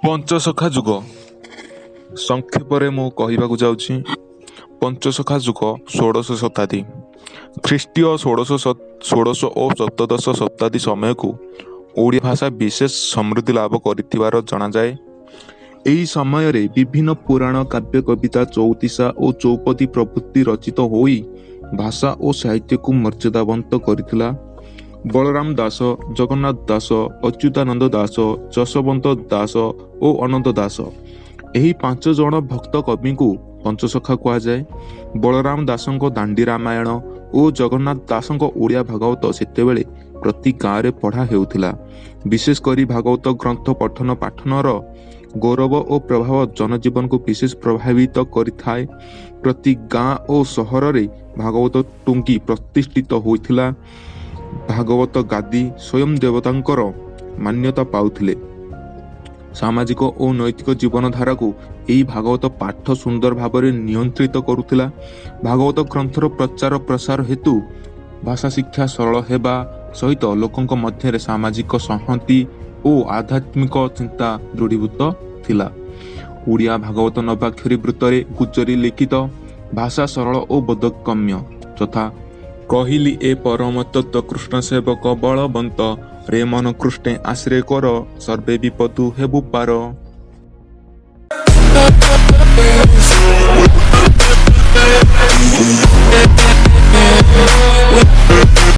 ପଞ୍ଚସଖା ଯୁଗ। ସଂକ୍ଷେପରେ ମୁଁ କହିବାକୁ ଯାଉଛି, ପଞ୍ଚସଖା ଯୁଗ ଷୋଡ଼ଶ ଶତାବ୍ଦୀ। ଖ୍ରୀଷ୍ଟୀୟ ଷୋଡ଼ଶ ଓ ସପ୍ତଦଶ ଶତାବ୍ଦୀ ସମୟକୁ ଓଡ଼ିଆ ଭାଷା ବିଶେଷ ସମୃଦ୍ଧି ଲାଭ କରିଥିବାର ଜଣାଯାଏ। ଏହି ସମୟରେ ବିଭିନ୍ନ ପୁରାଣ, କାବ୍ୟ, କବିତା, ଚଉତିଶା ଓ ଚଉପଦୀ ପ୍ରଭୃତି ରଚିତ ହୋଇ ଭାଷା ଓ ସାହିତ୍ୟକୁ ମର୍ଯ୍ୟାଦାବନ୍ତ କରିଥିଲା। ବଳରାମ ଦାସ, ଜଗନ୍ନାଥ ଦାସ, ଅଚ୍ୟୁତାନନ୍ଦ ଦାସ, ଯଶୋବନ୍ତ ଦାସ ଓ ଅନନ୍ତ ଦାସ, ଏହି 5 ଜଣ ଭକ୍ତ କବିଙ୍କୁ ପଞ୍ଚସଖା କୁହାଯାଏ। ବଳରାମ ଦାସଙ୍କ ଦାଣ୍ଡି ରାମାୟଣ ଓ ଜଗନ୍ନାଥ ଦାସଙ୍କ ଓଡ଼ିଆ ଭାଗବତ ସେତେବେଳେ ପ୍ରତି ଗାଁରେ ପଢ଼ା ହେଉଥିଲା। ବିଶେଷ କରି ଭାଗବତ ଗ୍ରନ୍ଥ ପଠନ ପାଠନର ଗୌରବ ଓ ପ୍ରଭାବ ଜନଜୀବନକୁ ବିଶେଷ ପ୍ରଭାବିତ କରିଥାଏ। ପ୍ରତି ଗାଁ ଓ ସହରରେ ଭାଗବତ ଟୁଙ୍ଗି ପ୍ରତିଷ୍ଠିତ ହୋଇଥିଲା। ଭାଗବତ ଗାଦି ସ୍ୱୟଂ ଦେବତାଙ୍କର ମାନ୍ୟତା ପାଉଥିଲେ। ସାମାଜିକ ଓ ନୈତିକ ଜୀବନଧାରାକୁ ଏହି ଭାଗବତ ପାଠ ସୁନ୍ଦର ଭାବରେ ନିୟନ୍ତ୍ରିତ କରୁଥିଲା। ଭାଗବତ ଗ୍ରନ୍ଥର ପ୍ରଚାର ପ୍ରସାର ହେତୁ ଭାଷା ଶିକ୍ଷା ସରଳ ହେବା ସହିତ ଲୋକଙ୍କ ମଧ୍ୟରେ ସାମାଜିକ ସଂହତି ଓ ଆଧ୍ୟାତ୍ମିକ ଚିନ୍ତା ଦୃଢ଼ୀଭୂତ ଥିଲା। ଓଡ଼ିଆ ଭାଗବତ ନବାକ୍ଷରୀ ବୃତ୍ତରେ ଗୁଜରୀ ଲିଖିତ, ଭାଷା ସରଳ ଓ ବୋଧଗମ୍ୟ। ଯଥା: କହିଲି ଏ ପରମ ତତ୍ତ୍ୱ କୃଷ୍ଣ ସେବକ ବଳବନ୍ତ ରେ ମନ କୃଷ୍ଣେ ଆଶ୍ରୟ କର ସର୍ବେ ବିପଦୁ ହେବୁ ପାର।